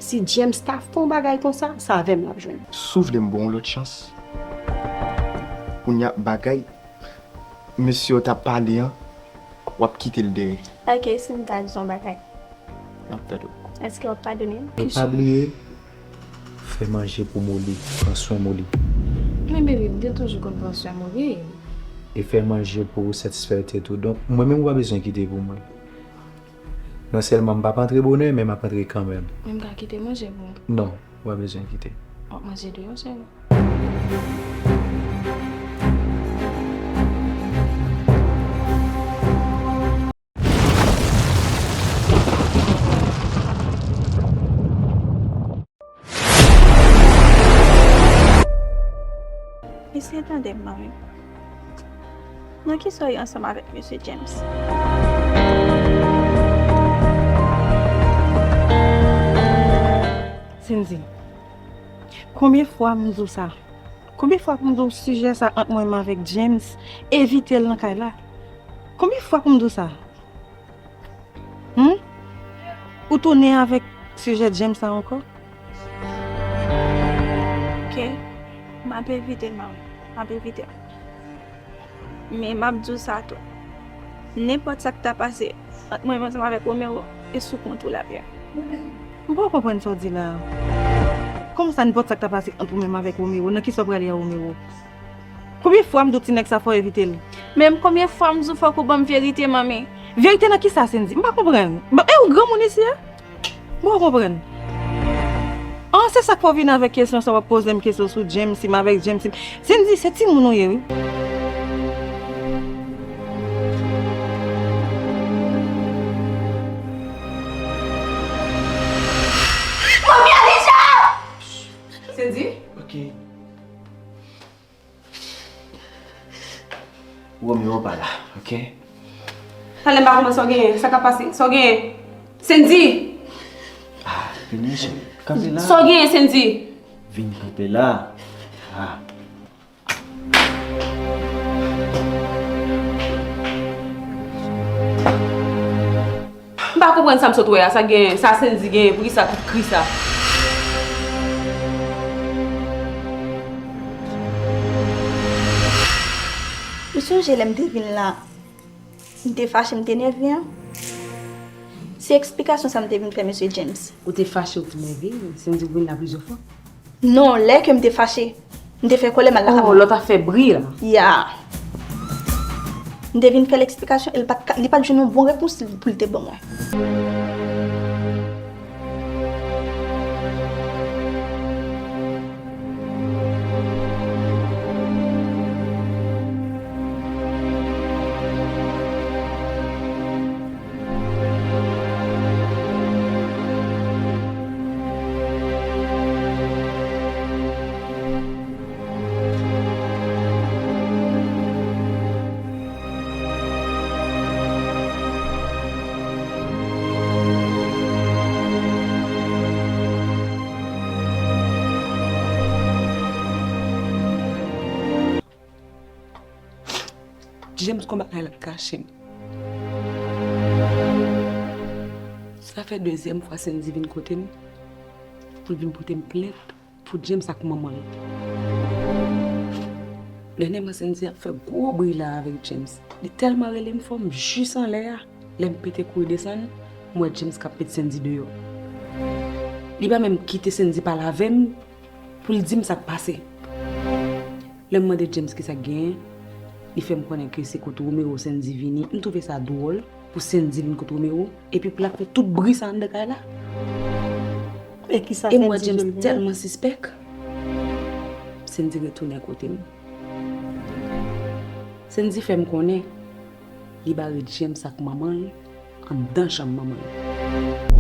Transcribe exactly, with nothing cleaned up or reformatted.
Si James ta fè yon bagay konsa, se avè m l ap jwenn. Si w vle m ba w yon lòt chans. Kounye a bagay mesye yo t ap pale an, w ap kite l dèyè. Ok, si m ta di w yon bagay. M ap tande w. Èske w ap padone m? E pa bliye, fè manje pou Molly, pran swen Molly. Men baby, m te toujou konn pran swen Molly. E fè manje pou ou satisfè tèt ou. Donk, mwen menm ou pa bezwen kite pou mwen. Non sèlman m p ap antre bonè, men m ap antre kanmenm. Men m ka kite manje pou ou? Non, ou pa bezwen kite. W ap manje deyò, cheri? Eseye tande m, manmi. Nan kisa w ye ansanm avèk mesye James? Cindy, konbyen fwa m di w sa? Konbyen fwa pou m di w sijè sa ant mwen menm avèk James, evite l nan kay la? Konbyen fwa pou m di w sa? Hum? Ou tounen avèk sijè James sa ankò? Ok, m ap evite l, manmi. M ap evite l. Men m ap di w sa tou. Nenpòt sa k ta pase ant mwen menm ansanm avèk Romero, e sou kont ou l ap ye. M pa konprann sa w di la a. Kòman sa, nenpòt sa k ta pase ant ou menm avèk Romero? Nan kisa w prale a Romero? Konbyen fwa m di w ti nèg sa fò w evite l? Men konbyen fwa m di w fòk ou ban m verite, manmi? Verite nan kisa, Cindy? M pa konprann. Bon, e ou granmoun isi a? M pa konprann. An, se sa k fè w vin avèk kesyon sa, w ap poze m kesyon sou James, si m avèk James, si m, Cindy, se timoun ou ye, wi. Manmi Alija! Cindy? Ok. Romeo pa la, ok? Talè m pa konprann sa w genyen. Sa k ap pase? Sa w genyen? Cindy! Ah, vini, cheri. Kanpe la. Sa w genyen, Cindy? Vin kanpe la. Ah. M pa konprann sa m sot wè a, sa genyen, sa Sendy genyen, poukisa tout kri sa? Ou sonje lè m te vin la, m te fache, m te nève an? Se eksplikasyon sa m te vin fè mesye James. Ou te fache, ou te nève, Sendy vin la plizyè fwa? Non, lè ke m te fache, m te fè kòlè m al lakay manman. Oh, lè w t ap fè bri a. Ya. M te vin fè l eksplikasyon, e l pa t ka, li pa t jwenn yon bon repons pou l te ban mwen. James gon bagay l ap kache m. Sa fè dezyèm fwa Sendy vin kote m pou l vin pote m plent pou James ak manman l. Dènyèman, Sendy ap fè gwo bri la avèk James. Li tèlman rele m fò, m jis anlè a. Lè m pete kouri desann, m wè James k ap met Sendy deyò. Li pa menm kite Sendy pale avè m pou l di m sa k pase. Lè m mande James kisa k genyen, li fè m konnen ke se kot Romeo Sendy vini. M twouve sa dwòl pou Sendy vin kot Romeo, epi pou l ap fè tout bri sa anndan kay la. E kisa Sendy di l menm? E m wè James tèlman sispèk, Sendy retounen kote m. Sendy fè m konnen li bare James ak manman l anndan chanm manman l.